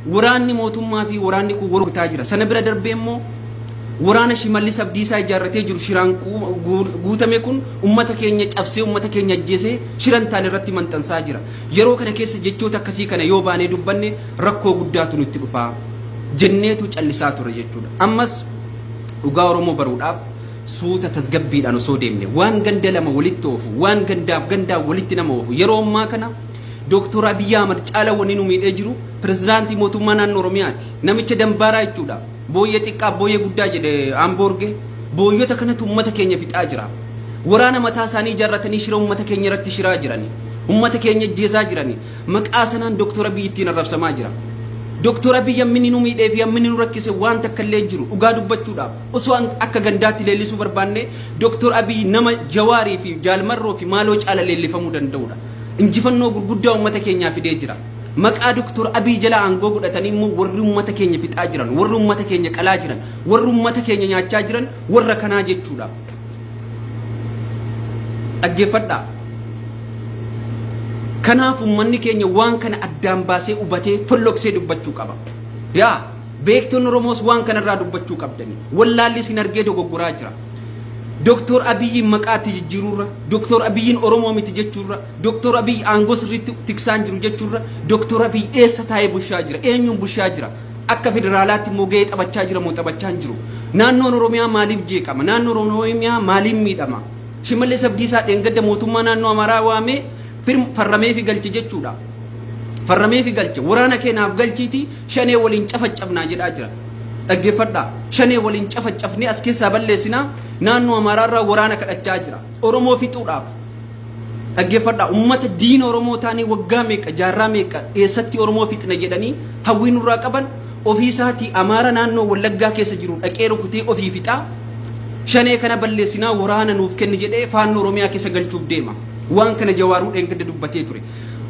Waraanni mootummaa fi waraanni kun wal jira. Sana bira darbee immoo waraana Shimallis Abdiisaa ijaarratee jiru shiraan guutame kun ummata keenya cabsee, ummata keenya ajjeesee, shiran taane irratti maxxansaa jira. Yeroo kana keessa jechoota akkasii kana yoo baanee dubbanne rakkoo guddaatu nutti dhufaa jenneetu callisaa ture jechuudha. Ammas dhugaa Oromoo baruudhaaf suuta tasgabbiidhaan osoo deemne, waan ganda lama walitti oofu, waan gandaaf gandaan walitti nama oofu, yeroo ammaa kana Dooktor Abiyyi Ahmad caala wanni nu miidhee jiru pirezidaantii mootummaa naannoo Oromiyaati. Namicha dambaaraa jechuudha. Booyyee xiqqaa, booyyee guddaa jedhe Amboorge. Booyyota kanatu uummata keenya fixaa jira. Waraana mataa isaanii ijaarratanii shira uummata keenya irratti shiraa jirani. Uummata keenya ajjeesaa jirani. Maqaa sanaan Dooktor Abiyyi ittiin arrabsamaa jira. Dooktor Abiyyi hammini nu miidhee fi hammini nu rakkise waan takka illee jiru. Dhugaa dubbachuudhaaf osoo akka gandaatti leellisuu barbaanne, Dooktor Abiyyi nama Jawaarii fi Jaalmarroo fi maaloo caala leellifamuu danda'udha. Injifannoo gurguddaa uummata keenyaa fidee jira. Maqaa Dooktor Abiy jala aangoo godhatanii immoo warri uummata keenya fixaa jiran, warri uummata keenya qalaa jiran, warri uummata keenya nyaachaa jiran warra kanaa jechuudha. Dhaggeeffadhaa. Kanaaf uummanni keenya waan kana addaan baasee hubatee folloksee dubbachuu qaba. Yaa beektonni Oromoos, waan kanarraa dubbachuu qabdani. Wallaalli isin argee dogoggoraa jira. Dooktor Abiyyiin maqaatti jijjiiruurra, Dooktor Abiyyiin Oromoo miti jechuurra, Dooktor Abiyyi aangoo sirriitti tiksaan jiru jechuurra, Dooktor Abiyyi eessa taa'ee bulchaa jira? Eenyuun bulchaa jira? Akka federaalaatti immoo gahee taphachaa jira moo taphachaa hin jiru? Naannoon Oromiyaa maaliif jeeqama? Naannoon Oromiyaa maaliif miidhama? Shimallis Abdiisaa dheengadda mootummaa naannoo Amaaraa waamee farramee fi galche jechuudha. Farramee fi galche, waraana keenaaf galchiiti Shanee waliin cafaccafnaa jedhaa jira. Dhaggeeffadhaa. Shanee waliin cafaccafnee as keessaa balleessinaa, naannoo Amaaraarraa waraana kadhachaa jira. Oromoo fixuudhaaf. Dhaggeeffadhaa. Uummata diina Oromoo taanii waggaa meeqa, jaarraa meeqa eessatti Oromoo fixna jedhanii hawwii nurraa qaban, ofii isaatii Amaara naannoo Wallaggaa keessa jiru dhaqee rukutee ofii fixaa. Shanee kana balleessinaa, waraana nuuf kenni jedhee Faannoo Oromiyaa keessa galchuuf deema. Waan kana Jawaaruu dheengadda dubbatee ture.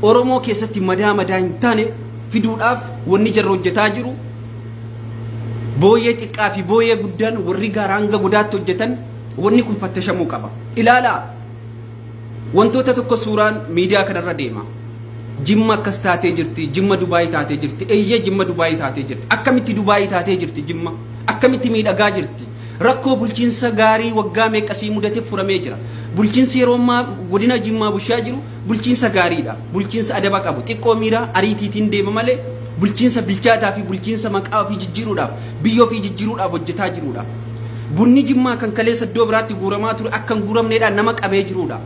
Oromoo keessatti madaa madaa hin taane fiduudhaaf wanni jarra hojjetaa jiru, booyyee xiqqaa fi booyyee guddaan warri gaara hanga godaatti hojjetan, wanni kun fattashamuu qaba. Ilaalaa, wantoota tokko suuraan miidiyaa kanarra deema. Jimma akkas taatee jirti, Jimma Dubaayii taatee jirti, eeyyee, Jimma Dubaayii taatee jirti. Akkamitti Dubaayii taatee jirti Jimma? Akkamitti miidhagaa jirti? Rakkoo bulchiinsa gaarii waggaa meeqasii mudate furamee jira. Bulchiinsi yeroo ammaa godina Jimmaa bulchaa jiru bulchiinsa gaariidha. Bulchiinsa adaba qabu. Xiqqoo miira ariitiitiin deema malee bulchiinsa bilchaataa fi bulchiinsa maqaa ofii jijjiiruudhaaf, biyya ofii jijjiiruudhaaf hojjetaa jirudha. Bunni Jimmaa kan kaleessa iddoo biraatti guuramaa ture akka hin guuramneedhaan nama qabee jirudha.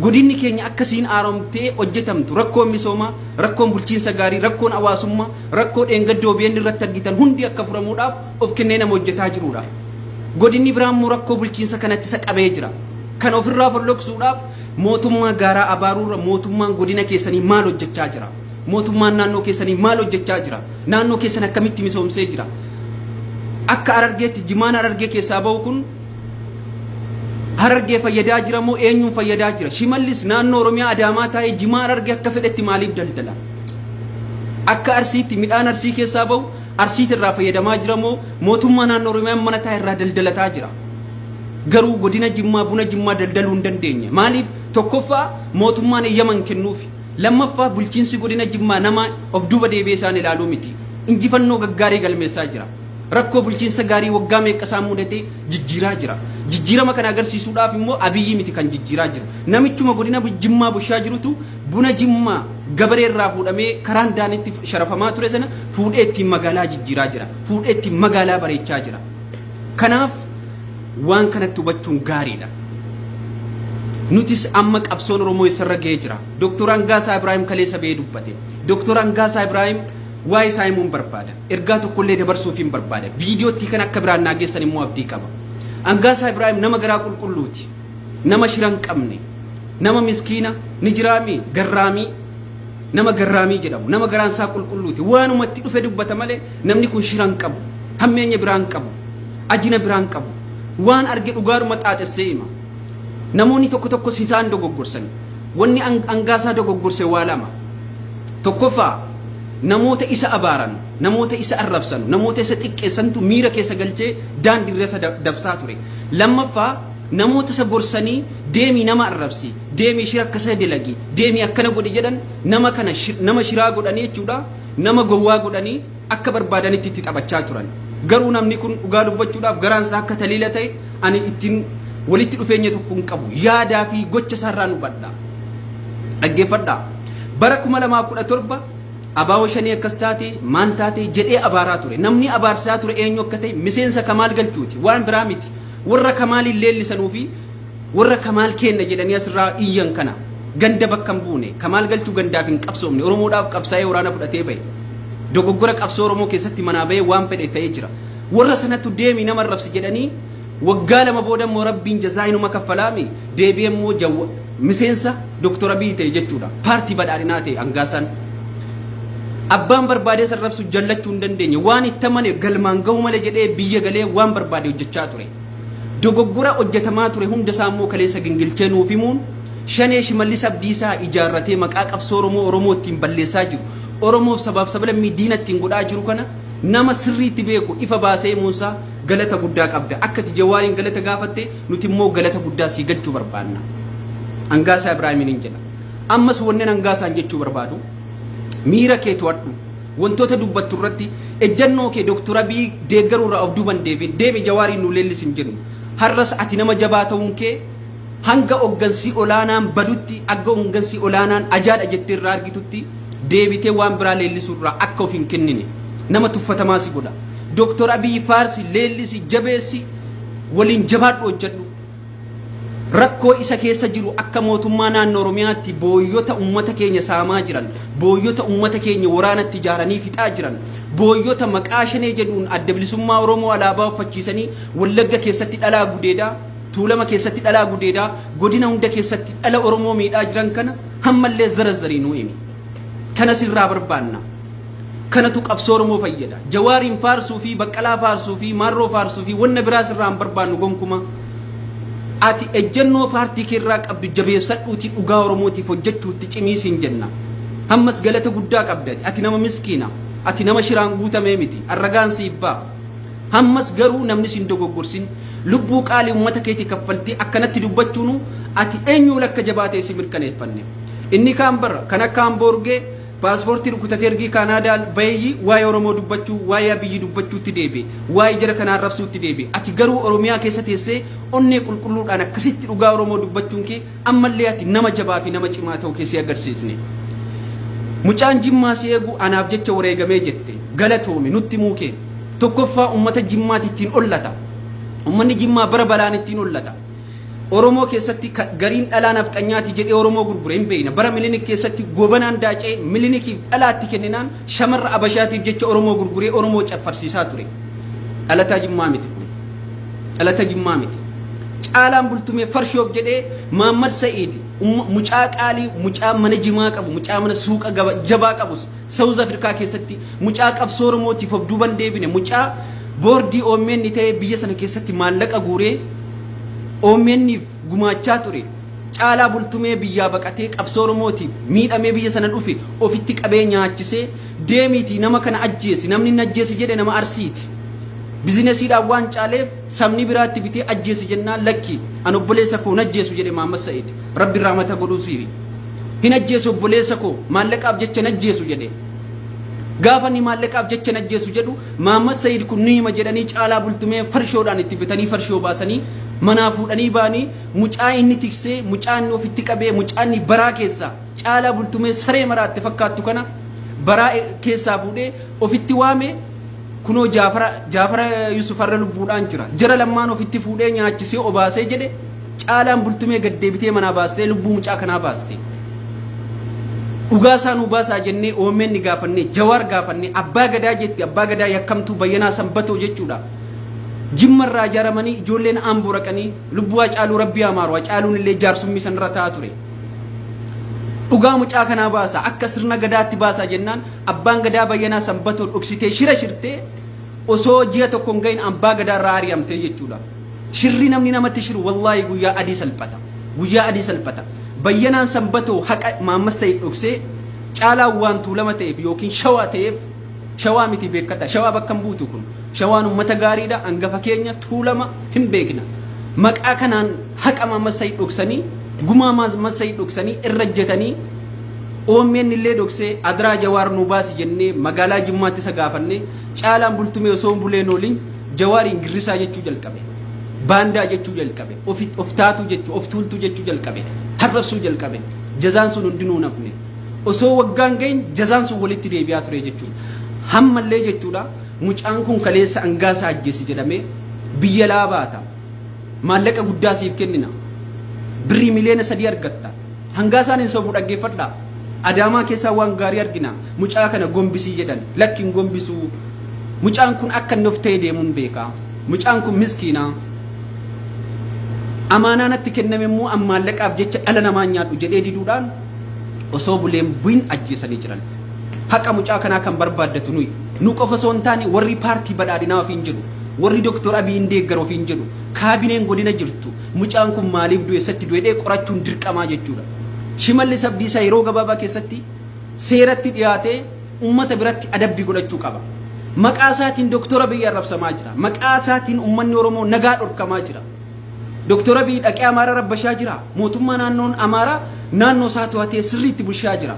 Godinni keenya akkasiin haaromtee hojjetamtu, rakkoon misoomaa, rakkoon bulchiinsa gaarii, rakkoon hawaasummaa, rakkoo dheengaddoo OBN irratti argitan hundi akka furamuudhaaf of kennee nama hojjetaa jirudha. Godinni biraa immoo rakkoo bulchiinsa kanatti isa qabee jira. Kan ofirraa folloksuudhaaf mootummaa gaaraa abaaruurra, mootummaan godina keessanii maal hojjechaa jira? Mootummaan naannoo keessanii maal hojjechaa jira? Naannoo keessan akkamitti misoomsee jira? Akka Harargeetti jimaan Harargee keessaa bahu kun Harargee fayyadaa jira moo eenyuun fayyadaa jira? Shimallis naannoo Oromiyaa Adaamaa taa'ee jimaa Harargee akka fedhetti maaliif daldala? Akka Arsiitti midhaan Arsii keessaa bahu Arsiit irraa fayyadamaa jira moo mootummaa naannoo Oromiyaa mana taa'e irraa daldalataa jira? Garuu godina Jimmaa buna Jimmaa daldaluu hin dandeenye. Maaliif? Tokkoffaa, mootummaan eeyyama hin kennuufi. Lammaffaa, bulchiinsi godina Jimmaa nama of duuba deebi'ee isaan ilaaluu miti. Injifannoo gaggaarii galmeessaa jira. Rakkoo bulchiinsa gaarii waggaa meeqa isaan mudate jijjiiraa jira. Jijjiirama kana agarsiisuudhaaf immoo Abiyyi miti kan jijjiiraa jiru. Namichuma godina Jimmaa bulchaa jirutu buna Jimmaa gabaree irraa fuudhamee karaan daanitti sharafamaa ture sana fuudhee ittiin magaalaa jijjiiraa jira. Fuudhee ittiin magaalaa bareechaa jira. Kanaaf waan kanatti hubachuun gaariidha. Nutis amma qabsoon Oromoo eessarra ga'ee jira? Dooktor Angaasaa Ibraahim kaleessa ba'ee dubbate. Dooktor Angaasaa Ibraahim waa'ee isaa himuun barbaada. Ergaa tokkollee dabarsuuf hin barbaada. Viidiyootti kan akka biraan naa geessan immoo abdii qaba. Angaasaa Ibraahim nama garaa qulqulluuti. Nama shira hin qabne. Nama miskiina ni jiraami garraamii. Nama garraamii jedhamu. Nama garaan isaa qulqulluuti. Waanumatti dhufe dubbata malee namni kun shira hin qabu. Hammeenya biraa hin qabu. Ajina biraa hin qabu. Waan arge dhugaadhuma xaaxessee hima. Namoonni tokko tokkos isaan dogoggorsan. Wanni Angaasaa dogoggorse waa lama. Tokkoffaa, namoota isa abaaran, namoota isa arrabsan, namoota isa xiqqeessantu miira keessa galchee daandii irra isa dabsaa ture. Lammaffaa, namoota isa gorsanii deemii nama arrabsi, deemii shira akkasa dalagi, deemii akkana godhi jedhan, nama kana nama shiraa godhanii jechuudha. nama gowwaa godhanii akka barbaadanitti itti taphachaa turan. Garuu namni kun dhugaa dubbachuudhaaf garaan isaa akka taliila ta'e ani ittiin walitti dhufeenya tokko hin qabu. Yaadaa fi gocha isaarraa hubadha. Dhaggeeffadhaa. Bara 2017 abaawoo shanii akkas taate, maal taate jedhee abaaraa ture. Namni abaarsaa ture eenyu akka ta'e miseensa Kamaal Galchuuti. Waan biraa miti. Warra Kamaaliin leellisanuu fi warra Kamaal kenna jedhanii asirraa iyyan kana ganda bakka hin buune. Kamaal Galchuu gandaaf hin qabsoomne. Oromoodhaaf qabsaa'ee waraana fudhatee bahe. Dogoggora qabsoo Oromoo keessatti manaa bahee waan fedhe ta'ee jira. Warra sanattu deemi nama arrabsi jedhanii, waggaa 2 booda immoo Rabbiin jazaa inuma kaffalaami, deebi'ee immoo miseensa Dooktor Abiy ta'e jechuudha. Paartii Badhaadhinaa ta'e hangaasaan. Abbaan barbaadee sarrabsu jallachuu hin dandeenye. Waan itti amane galmaan ga'u malee jedhee biyya galee waan barbaade hojjechaa ture. Dogoggora hojjetamaa ture hunda isaa immoo kaleessa gingilchee nuuf himuun, shanee Shimallis Abdiisaa ijaarratee maqaa qabsoo Oromoo Oromoo ittiin balleessaa jiru, Oromoof sabaaf sablammii diina ittiin godhaa jiru kana nama sirriitti beeku ifa baasee himuunsaa galata guddaa qabda. Akka ati Jawaariin galata gaafatte, nuti immoo galata guddaa sii galchuu barbaanna. Hangaasaa Ibraahimiin hin jedha. Ammas wanneen hangaasaan jechuu barbaadu, miira kee to'adhu. Wantoota dubbattu irratti ejjannoo kee Dooktor Abiy deeggaruu irraa of duuban deebiin. Deemi Jawaariin nu leellis hin jennu. Har'as ati nama jabaa ta'uun kee hanga hoggansi olaanaan badutti, akka hoggansi olaanaan ajaadha jettee irraa argitutti, deebitee waan biraa leellisuu irraa akka of hin kennine nama tuffatamaa si godha. Dooktor Abiy faarsi, leellisi, jabeessi, waliin jabaadhu, hojjedhu. Rakkoo isa keessa jiru akka mootummaa naannoo Oromiyaatti booyyota uummata keenya saamaa jiran, booyyota uummata keenya waraanatti ijaaranii fixaa jiran, booyyota maqaa shanee jedhuun Adda Bilisummaa Oromoo alaabaa uffachiisanii Wallagga keessatti dhalaa gudeedaa, Tuulama keessatti dhalaa gudeedaa, godina hunda keessatti dhala Oromoo miidhaa jiran kana hammallee zarazzarii nuu himi. Kana sirraa barbaanna. Kanatu qabsoo Oromoo fayyada. Jawaariin faarsuu fi Baqqalaa faarsuu fi Maarroo faarsuu fi wanna biraa sirraa hin barbaannu gonkumaa. Ati ejjennoo paartii kee irraa qabdu jabeessadhuutii dhugaa Oromootiif hojjechuutti cimiisiin jenna. Hammas galata guddaa qabdati. Ati nama miskiina. Ati nama shiraan guutamee miti. Arragaan siif ba'a. Hammas garuu namni sin dogoggorsin. Lubbuu qaalii uummata keetii kaffaltii akkanatti dubbachuunu ati eenyuun akka jabaa ta'e si mirkaneeffanne. Inni kaan bara kan akka Hamboorgee paaspoortii rukutatee ergii Kaanaadaa baheeyyi waa'ee Oromoo dubbachuu, waa'ee Abiyyi dubbachuutti deebi'e, waa'ee jara kanaa arrabsuutti deebi'e. Ati garuu Oromiyaa keessa teessee onnee qulqulluudhaan akkasitti dhugaa Oromoo dubbachuun kee ammallee ati nama jabaa fi nama cimaa ta'uu kee si agarsiisne. Mucaan Jimmaa si eegu anaaf jecha wareegamee jette, galatoomi nutti himuu kee. Tokkoffaa, uummata Jimmaati ittiin ollata. Uummanni Jimmaa bara baraan ittiin ollata. Oromoo keessatti gariin dhalaa nafxanyaati jedhee Oromoo gurgure hin beekna. Bara Milinik keessatti Gobanaan Daacee Milinikiif dhalaatti kenninaan shamarra Abashaatiif jecha Oromoo gurguree Oromoo caffarsiisaa ture. Dhalataa Jimmaa miti kun. Dhalata Jimmaa miti. Caalaan Bultumee farshoof jedhee Maammad Sa'iid mucaa qaalii, mucaa mana jimaa qabu, mucaa mana suuqa jabaa qabus South Africa keessatti, mucaa qabsoo Oromootiif of duuban deebine, mucaa boordii OMN ta'ee biyya sana keessatti maallaqa guuree OMN'if gumaachaa ture. Caalaa Bultumee biyyaa baqatee qabsoo Oromootiif miidhamee biyya sana dhufe ofitti qabee nyaachisee, deemiitii nama kana ajjeesi, namni inni ajjeesi jedhe nama Arsiiti. Bizinesiidhaan waan caaleef sabni biraatti bitee ajjeesi jennaan, lakki, an obboleessa koo hin ajjeesu jedhe Mahammad Sa'id. Rabbi rahmata godhuufi. Hin ajjeesu, obboleessa koo maallaqaaf jecha hin ajjeesu jedhe. Gaafa inni maallaqaaf jecha hin ajjeesu jedhu, Mahammad Sa'id kun ni hima jedhanii Caalaa Bultumee farshoodhaan itti bitanii, farshoo baasanii manaa fuudhanii ba'anii, mucaa inni tiksee, mucaa inni ofitti qabee, mucaa inni baraa keessaa, Caalaa Bultumee saree maraatte fakkaattu kana baraa keessaa fuudhee ofitti waame. Kunoo Jaafara Yusuf har'a lubbuudhaan jira. Jara lammaan ofitti fuudhee nyaachisee obaasee jedhe. Caalaan Bultumee gaddeebitee manaa baastee lubbuu mucaa kanaa baaste. Dhugaa isaa nuu baasaa jennee OMN gaafannee, Jawaar gaafannee, Abbaa Gadaa jetti, Abbaa Gadaa yakkamtuu Bayyanaa Sanbatoo jechuudha. Jimma irraa ijaaramanii ijoolleen Amboo raqanii lubbuu Hacaaluu Rabbii amaaru, Hacaaluun illee jaarsummii sanarra taa'aa ture. Dhugaa mucaa kanaa baasaa, akka sirna gadaatti baasaa jennaan, Abbaan Gadaa Bayyanaa Sanbatoo dhoksitee shira shirtee osoo ji'a tokko hin gahin Abbaa Gadaa irraa ari'amtee jechuudha. Shirri namni namatti shiru wallaahi guyyaa adii salphata. Guyyaa adii salphata. Bayyanaan Sanbatoo haqa Maammas Sayid dhoksee, Caalaan waan Tuulama ta'eef yookiin Shawaa ta'eef, Shawaa miti beekadha. Shawaa bakka hin buutu kun. Shawaan uummata gaariidha. Hangafa keenya Tuulama hin beekna. Maqaa kanaan haqa Maammas Sayid dhoksanii, gumaa Maammas Sayid dhoksanii irra ejjetanii OMN illee dhoksee adiraa Jawaar nu baasi jennee magaalaa Jimmaatti isa gaafannee Caalaan Bultumee osoo hin buleen ooliin Jawaariin girrisaa jechuu jalqabe. Baandaa jechuu jalqabe. Of taatuu jechuu, of tuultuu jechuu jalqabe. Harrabsuu jalqabe. Jazaan sun hundinuu hin hafne. Osoo waggaan gahin jazaan sun walitti deebi'aa ture jechuudha. Hammallee jechuudha mucaan kun kaleessa Angaasaa ajjeesi jedhamee biyya laa baata. Maallaqa guddaa siif kennina. Birrii miliyoona 3 argatta. Hangaasaan hin sobu, dhaggeeffadhaa. Adaamaa keessaa waan gaarii argina. Mucaa kana gombisii jedhan. Lakki, hin gombisuu. Mucaan kun akka inni of ta'e deemuun beeka. Mucaan kun miskiina. Amaanaa natti kenname immoo an maallaqaaf jecha dhala namaa nyaadhu jedhee diduudhaan osoo buleen bu'in ajjeesanii jiran. Haqa mucaa kanaa kan barbaaddatu nuyi. Nu qofa osoo hin taane warri paartii badhaadhinaa ofiin jedhu, warri Dooktor Abiyin deeggaru ofiin jedhu, kaabineen godina jirtu mucaan kun maaliif du'e, eessatti du'e dhee qorachuun dirqamaa jechuudha. Shimallis Abdiisaa yeroo gabaabaa keessatti seeratti dhiyaatee uummata biratti adabbii godhachuu qaba. Maqaa isaatiin Dooktor Abiy arrabsamaa jira. Maqaa isaatiin uummanni Oromoo nagaa dhorkamaa jira. Dooktor Abiy dhaqee Amaaraa rabbashaa jira. Mootummaa naannoon Amaaraa naannoo isaa to'atee sirriitti bulchaa jira.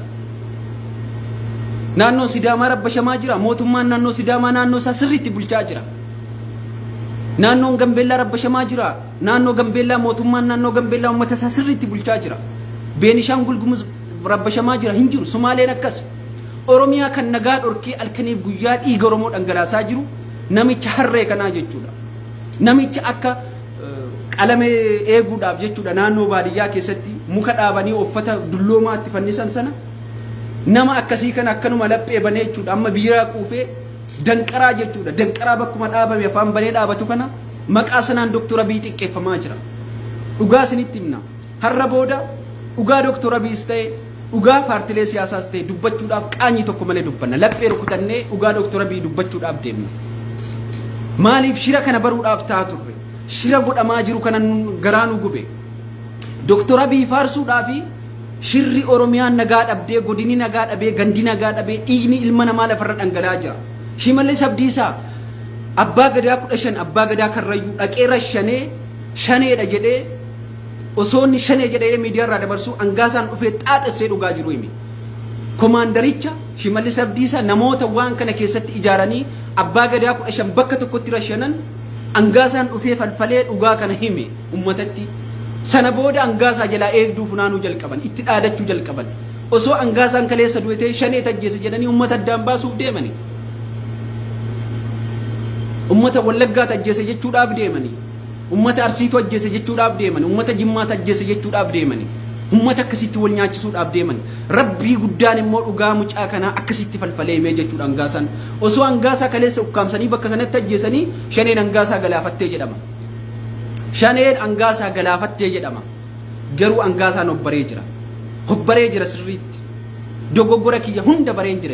Naannoon Sidaamaa rabbashamaa jira. Mootummaan naannoo Sidaamaa naannoo isaa sirriitti bulchaa jira. Naannoon Gambeellaa rabbashamaa jira. Naannoo Gambeellaa mootummaan naannoo Gambeellaa uummata isaa sirriitti bulchaa jira. Beenishaangul Gumuz rabbashamaa jira, hin jiru. Sumaaleen akkas. Oromiyaa kan nagaa dhorkee halkaniif guyyaa dhiiga Oromoo dhangalaasaa jiru namicha harree kanaa jechuudha. Namicha akka qalamee eeguudhaaf jechuudha naannoo baadiyyaa keessatti muka dhaabanii uffata dulloomaa itti fannisan sana, nama akkasii kana akkanuma laphee banee jechuudha amma biiraa quufee danqaraa jechuudha, danqaraa bakkuma dhaabame afaan banee dhaabatu kana maqaa sanaan Dooktor Abiy xiqqeeffamaa jira. Dhugaa isinitti himna. Har'a booda dhugaa Dooktor Abiyis ta'e, dhugaa paartilee siyaasaas ta'e dubbachuudhaaf qaanyii tokko malee dubbanna. Laphee rukutannee dhugaa Dooktor Abiy dubbachuudhaaf deemna. Maaliif shira kana baruudhaaf ta'a turre? Shira godhamaa jiru kana garaa nu gube. Dooktor Abiy faarsuudhaa fi shirri Oromiyaan nagaa dhabdee, godini nagaa dhabee, gandi nagaa dhabee, dhiigni ilma namaa lafarra dhangala'aa jira. Shimallis Abdiisaa abbaa gadaa 15, abbaa gadaa Karrayyuu dhaqee rashanee shaneedha jedhee, osoo inni shanee jedhee miidiyaa irraa dabarsuu Angaasaan dhufee xaaxessee dhugaa jiru hime. Komaandaricha Shimallis Abdiisaa namoota waan kana keessatti ijaaranii abbaa gadaa 15 bakka tokkotti rashanan Angaasaan dhufee falfalee dhugaa kana hime ummatatti. Sana booda Angaasaa jalaa eegduu funaanuu jalqaban, itti dhaadachuu jalqaban. Osoo Angaasaan kaleessa du'e ta'e shanee tajjeese jedhanii ummata addaan baasuuf deemani. Ummata Wallaggaa tajjeese jechuudhaaf deemani. Ummata Arsiitu ajjeese jechuudhaaf deemani. Ummata Jimmaatu ajjeese jechuudhaaf deemani. Ummata akkasitti wal nyaachisuudhaaf deemani. Rabbii guddaan immoo dhugaa mucaa kanaa akkasitti falfalee himee jechuudha Angaasaan. Osoo Angaasaa kaleessa ukkaamsanii bakka sanatti ajjeesanii shaneen Angaasaa galaafattee jedhama. Shaneen Angaasaa galaafattee jedhama. Garuu Angaasaan hobbaree jira. Hobbaree jira sirriitti. Dogoggora kiyya hunda bareen jira.